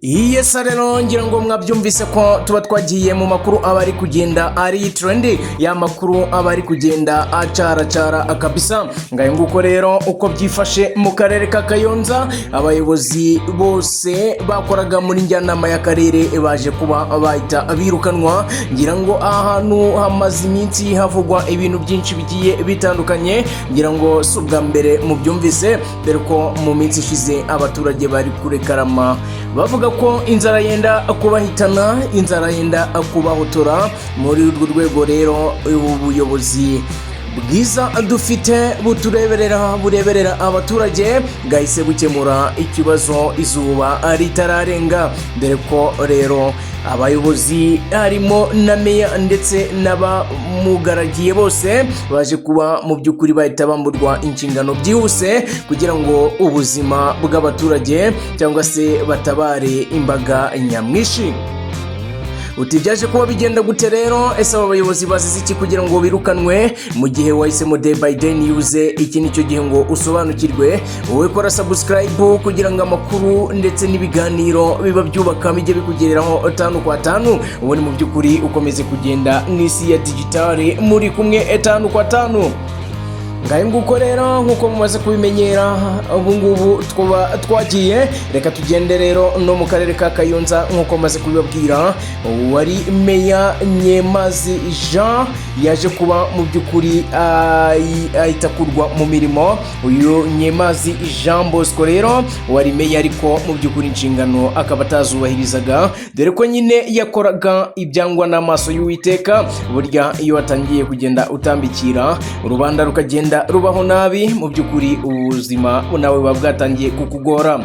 Yes, rero ngira ngo mwabyumvise ko tuba twagiye mu makuru aba ari kugenda ari trend, ya makuru aba ari kugenda acaracara kabisa. Ngayo nguko rero uko byifashe mu karere ka Kayonza. Abayobozi bose bakoraga muri njyanama y'akarere baje kuba bahita birukanwa. Ngira ngo ahantu hamaze iminsi havugwa ibintu byinshi bigiye bitandukanye. Ngira ngo si ubwa mbere mubyumvise, dore ko mu minsi ishize abaturage bari kurekarama bavuga ko inzara yenda kubahitana, inzara yenda kubahotora. Muri urwo rwego rero, ubu buyobozi bwiza dufite butureberera, bureberera abaturage, bwahise bukemura ikibazo izuba ritararenga, dore ko rero abayobozi harimo na meya ndetse n'abamugaragiye bose baje kuba mu by'ukuri bahita bamburwa inshingano byihuse, kugira ngo ubuzima bw'abaturage cyangwa se batabare imbaga nyamwinshi. Uti byaje kuba bigenda gute rero? Ese aba bayobozi bazize iki kugira ngo birukanwe? Mu gihe wahisemo Day by Day News, iki ni cyo gihe ngo usobanukirwe. Wowe kora subscribe kugira ngo amakuru ndetse n'ibiganiro biba byubaka bijye bikugereraho tanu kwa tanu, ubundi mu by'ukuri ukomeze kugenda mu isi ya digitale muri kumwe tanu kwa tanu. Ngayo nguko rero, nk'uko mumaze kubimenyera, ubu ngubu twaba twagiye. Reka tugende rero no mu karere ka Kayonza. Nk'uko maze kubibabwira, wari meya Nyemazi Jean yaje kuba mu by'ukuri ahita akurwa mu mirimo. Uyu Nyemazi Jean Bosco rero wari meya, ariko mu by'ukuri inshingano akaba atazubahirizaga, dore ko nyine yakoraga ibyangwa n'amaso y'Uwiteka. Burya iyo watangiye kugenda utambikira rubanda rukagenda rubaho nabi, mu by'ukuri ubuzima nawe buba bwatangiye kukugora.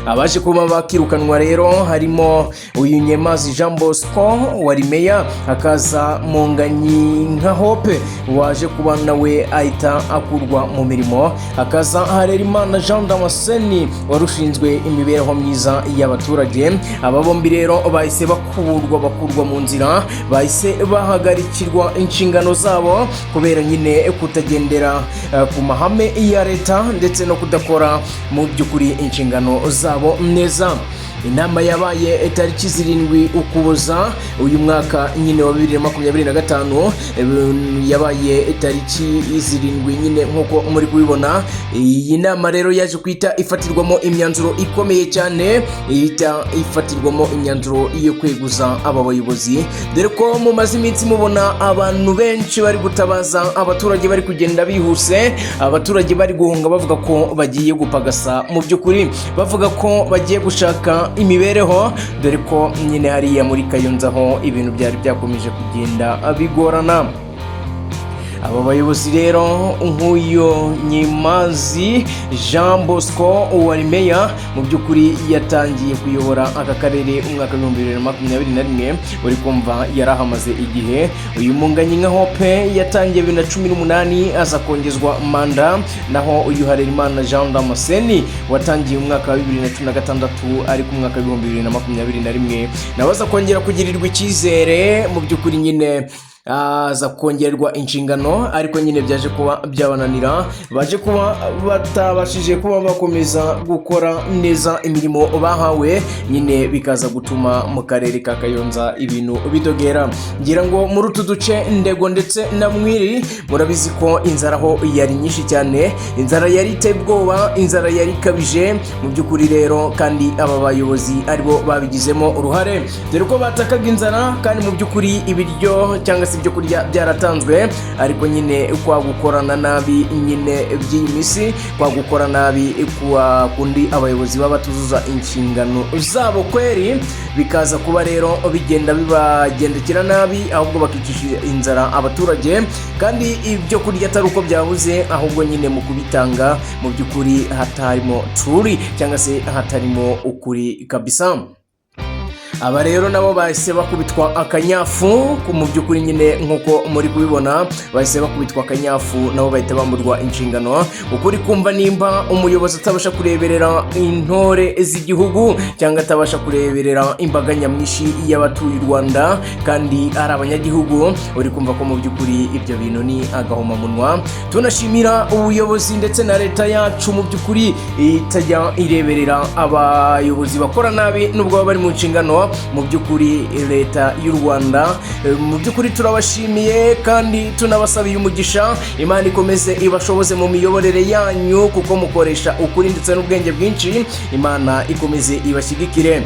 Abaje kuba bakirukanwa rero harimo uyu Nyemazi Jean Bosco wari meya, hakaza Munganyi nka Hope waje kuba nawe ahita akurwa mu mirimo, hakaza Harerimana Jean Damascene wari ushinzwe imibereho myiza y'abaturage. Aba bombi rero bahise bakurwa, bakurwa mu nzira, bahise bahagarikirwa inshingano zabo kubera nyine kutagendera ku mahame ya leta ndetse no kudakora mu by'ukuri inshingano zabo neza. Inama yabaye tariki 7 Ukuboza uyu mwaka nyine wa 2025, yabaye tariki 7 nyine nk'uko muri kubibona. Iyi nama rero yaje guhita ifatirwamo imyanzuro ikomeye cyane, ihita ifatirwamo imyanzuro yo kweguza aba bayobozi, dore ko mumaze iminsi mubona abantu benshi bari gutabaza, abaturage bari kugenda bihuse, abaturage bari guhunga bavuga ko bagiye gupagasa, mu by'ukuri bavuga ko bagiye gushaka imibereho, dore ko nyine hariya muri Kayonza ho ibintu byari byakomeje kugenda bigorana. Aba bayobozi rero, nk'uyu Nyimazi Jean Bosco wari meya, mu by'ukuri yatangiye kuyobora aka karere umwaka wa 2021, uri kumva yari ahamaze igihe. Uyu Munganyi nka Hope yatangiye 2018, aza kongezwa manda. Naho uyu Harerimana Jean Damascene watangiye umwaka wa 2016, ariko umwaka wa 2021 nawe aza kongera kugirirwa icyizere, mu by'ukuri nyine aza kongerwa inshingano, ariko nyine byaje kuba byabananira, baje kuba batabashije kuba bakomeza gukora neza imirimo bahawe, nyine bikaza gutuma mu karere ka Kayonza ibintu bidogera. Ngira ngo muri utu duce Ndego ndetse na Mwiri murabizi ko inzara ho yari nyinshi cyane, inzara yari iteye ubwoba, inzara yari ikabije mu by'ukuri rero, kandi aba bayobozi aribo babigizemo uruhare, dore ko batakaga inzara kandi mu by'ukuri ibiryo cyangwa se ibyo kurya byaratanzwe. Ariko nyine kwa gukorana nabi nyine by'iyi minsi, kwa gukora nabi kwa kundi abayobozi baba batuzuza inshingano zabo kweri, bikaza kuba rero bigenda bibagendekera nabi, ahubwo bakicisha inzara abaturage, kandi ibyo kurya atari uko byabuze, ahubwo nyine mu kubitanga mu by'ukuri hatarimo turi cyangwa se hatarimo ukuri kabisa. Aba rero nabo bahise bakubitwa akanyafu. Mu by'ukuri nyine, nk'uko muri kubibona, bahise bakubitwa akanyafu, nabo bahita bamburwa inshingano. Ukuri kumva, nimba umuyobozi atabasha kureberera intore z'igihugu cyangwa atabasha kureberera imbaga nyamwinshi y'abatuye u Rwanda kandi ari abanyagihugu, uri kumva ko mu by'ukuri ibyo bintu ni agahomamunwa. Tunashimira ubuyobozi ndetse na leta yacu, mu by'ukuri itajya ireberera abayobozi bakora nabi nubwo baba bari mu nshingano. Mu by'ukuri leta y'u Rwanda, mu by'ukuri turabashimiye kandi tunabasabiye umugisha. Imana ikomeze ibashoboze mu miyoborere yanyu, kuko mukoresha ukuri ndetse n'ubwenge bwinshi. Imana ikomeze ibashyigikire.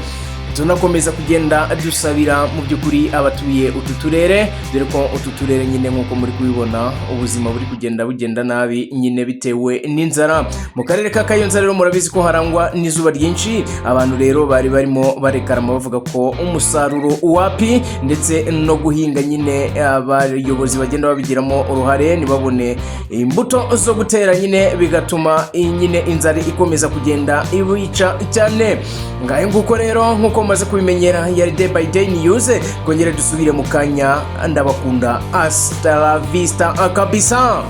Tunakomeza kugenda dusabira mu by'ukuri abatuye utu turere, dore ko utu turere nyine, nk'uko muri kubibona, ubuzima buri kugenda bugenda nabi nyine bitewe n'inzara. Mu karere ka Kayonza rero murabizi ko harangwa n'izuba ryinshi. Abantu rero bari barimo barekarama bavuga ko umusaruro wapi, ndetse no guhinga nyine abayobozi bagenda babigiramo uruhare, ntibabone imbuto zo gutera nyine, bigatuma nyine inzara ikomeza kugenda ibica cyane. Ngahe nguko rero, nk'uko mumaze kubimenyera, yari Day by Day News. Twongere dusubire mu kanya. Ndabakunda, hasta la vista kabisa.